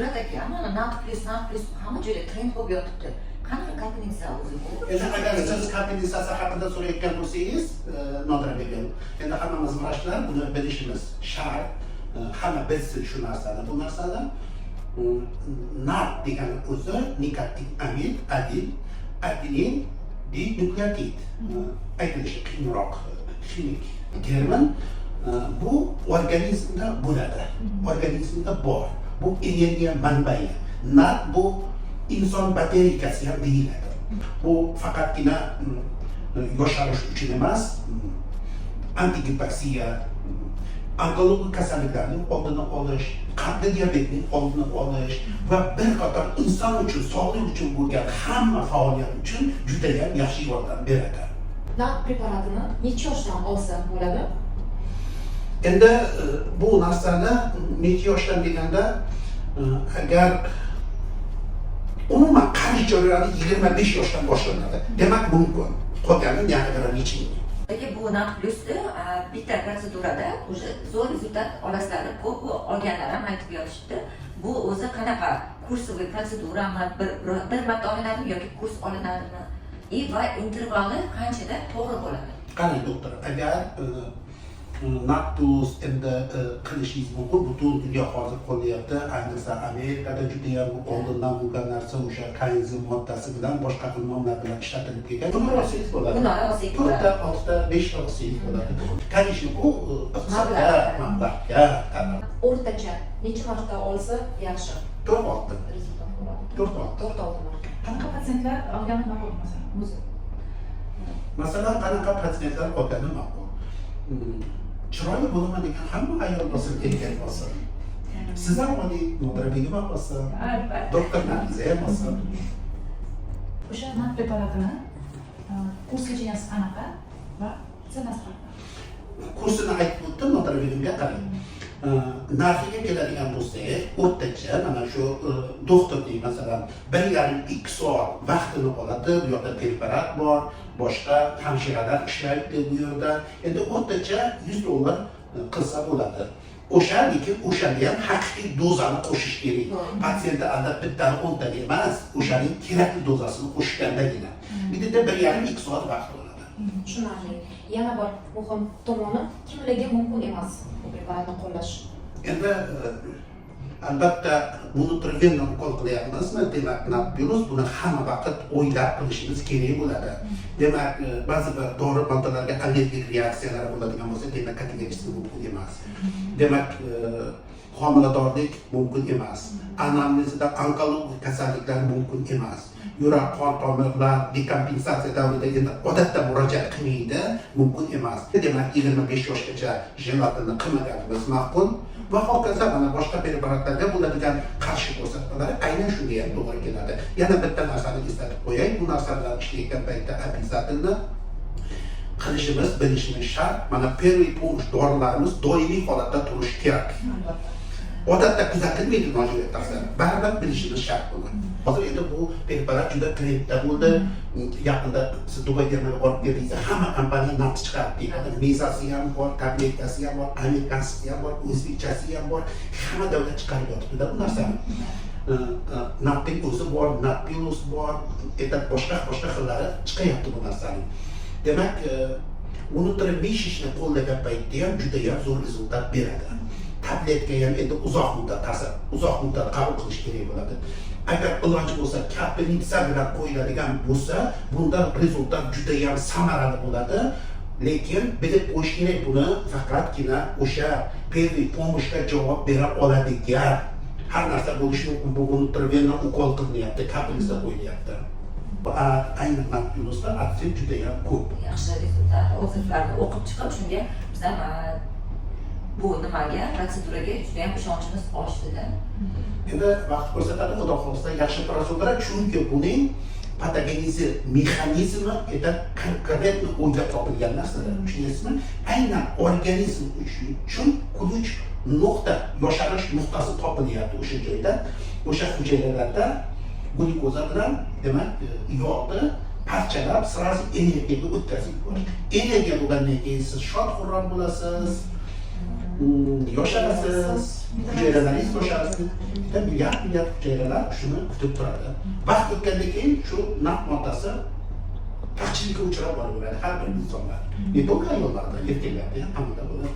Qudrat aka, mana NAD plus, NAD plus hamma joyda trend bo'lib yotibdi. Qanaqa капельница o'zi bu? Endi agar siz капельница si haqida so'rayotgan bo'lsangiz, Nodira begim, endi hammamiz vrachlar buni bilishimiz shart. Hamma bilsin shu narsani. Bu narsani NAD degani o'zi nikotinamid adenin dinukleotid. Aytilishi qiyinroq ximik termin. Bu organizmda bo'ladi. Organizmda bor. Bu energiya manbai. NAD bu inson batareykasi ham deyiladi. Bu faqatgina yosharish uchun emas, antigipoksiya, onkologik kasalliklarning oldini olish, qandli diabetning oldini olish va bir qator inson uchun, sog'lik uchun bo'lgan hamma faoliyat uchun judayam yaxshi yordam beradi. NAD preparatini necha yoshdan olsa bo'ladi? Endi bu narsani necha yoshdan deganda, agar umuman qarish jarayoni 25 yoshdan boshlanadi. Demak, mumkin. Qolgani не ограничение. Lekin bu NAD plusni bitta protsedurada уже zo'r результат olasizlar deb ko'p olganlar ham aytib yotishibdi. Bu o'zi qanaqa, курсовой protsedurami, bir marta olinadimi yoki kurs olinadimi? И va intervali qanchada to'g'ri bo'ladi? Qarang, doktor, agar NAD plus endi qilishingiz mumkin, butun dunyo hozir qo'llayapti, ayniqsa Amerikada judayam oldindan bo'lgan narsa, o'sha koenzim moddasi bilan, boshqa xil nomlar bilan ishlatilib kelgan. Buni olsangiz bo'ladi. Buni olsak To'rtta, bo'ladi. oltita, beshta olsangiz bo'ladi. Конечно, bu iqtisodga, Mablag'. Mablag'ga qarab. O'rtacha necha marta olsa yaxshi To'rt, olti. результат bo'ladi? To'rt, olti. To'rt, olti marta. Qanaqa patsientlar olgani ma'qul, masalan, o'zi? Masalan, qanaqa patsientlar olgani ma'qul? Chiroyli bo'laman degan hamma ayol bo'lsin, erkak bo'lsin. Siz ham oling, Nodira begim ham olsin, Albatta. Doktor Nargiza ham olsin. O'sha NAD preparatini kurs лечения si qanaqa va цена si qanaqa? Kursini aytib o'tdim Nodira begimga, qarang. Narxiga keladigan bo'lsak, o'rtacha mana shu doktorning, masalan, 1,5-2 soat vaqtini oladi. Bu yoqda preparat bor, boshqa hamshiralar ishlaydi bu yerda. Endi o'rtacha 100 dollar qilsa bo'ladi. O'sha, lekin o'shanda ham haqiqiy dozani qo'shish kerak. Patsientni aldab bittani 10 taga emas, o'shaning kerakli dozasini qo'shgandagina. Bitta 1,5-2 soat vaqt oladi. Tushunarli. Yana bir muhim tomoni, kimlarga mumkin emas bu preparatni qo'llash? Endi albatta внутривенно ukol qilyapmizmi, demak, NAD plus buni hamma vaqt o'ylab qilishimiz kerak bo'ladi. Demak, ba'zi bir dori moddalarga allergik reaksiyalar bo'ladigan bo'lsa, demak, категорически mumkin emas. Demak, homiladorlik mumkin emas, anamnezida onkologik kasalliklar mumkin emas, yurak qon tomirlar dekompensatsiya davrida endi odatda murojaat qilmaydi, mumkin emas. Demak, 25 yoshgacha желательно qilmaganimiz ma'qul va hokazo. Mana boshqa preparatlarga bo'ladigan qarshi ko'rsatmalar aynan shunga ham to'g'ri keladi. Yana bitta narsani eslatib qo'yay: bu narsa bilan ishlayotgan paytda обязательно qilishimiz, bilishimiz shart, mana первый помощь dorilarimiz doimiy holatda turishi kerak. Albatta. Odatda kuzatilmaydi nojo'ya ta'sir, baribir bilishimiz shart buni. Hozir endi bu preparat juda trendda bo'ldi. Yaqinda siz Dubay termaga borib keldingiz, hamma kompaniya NAD chiqardi deydi. Mezasi ham bor, tabletkasi ham bor, американский si ham bor, o'zbekchasi ham bor, hamma davlat chiqarib yotibdida bu narsani. NADning o'zi bor, NAD plus bor, это boshqa boshqa xillari chiqayapti bu narsani. Demak, внутримышечно qo'llagan paytda ham judayam zo'r результат beradi. Tabletka ham endi uzoq muddat ta'sir, uzoq muddat qabul qilish kerak bo'ladi. Agar iloji bo'lsa, капельница bilan qo'yiladigan bo'lsa, bunda результат judayam samarali bo'ladi. Lekin bilib qo'yish kerak, buni faqatgina o'sha первый помощь ga javob bera oladigan, har narsa bo'lishi mumkin, bu внутривенно ukol qilinyapti, капельница qo'yilyapti. Aynan NAD plusda отзыв judayam ko'p. Yaxshi результат, отзыв larni o'qib chiqib, shunga biz ham bu nimaga, protseduraga judayam ishonchimiz oshdida. Endi vaqt ko'rsatadi, xudo xohlasa, yaxshi prosedura, chunki buning patogenezi mexanizmi это конкретно o'ylab topilgan narsalar, tushunyapsizmi? Aynan organizm uchun ключ nuqta, yosharish nuqtasi topilyapti o'sha joyda, o'sha hujayralarda glyukoza bilan, demak, yog'ni parchalab, сразу energiyaga o'tkazib yuborish. Energiya bo'lgandan keyin siz shod xurram bo'lasiz. Yosharasiz, hujayralaringiz yosharasiz. Bitta milliard milliard hujayralar shuni kutib turadi. Vaqt o'tgandan keyin shu NAD moddasi taqchillikka uchrab boraveradi har bir insonlar. Не только ayollarda, erkaklarda ham, hammada bo'ladi.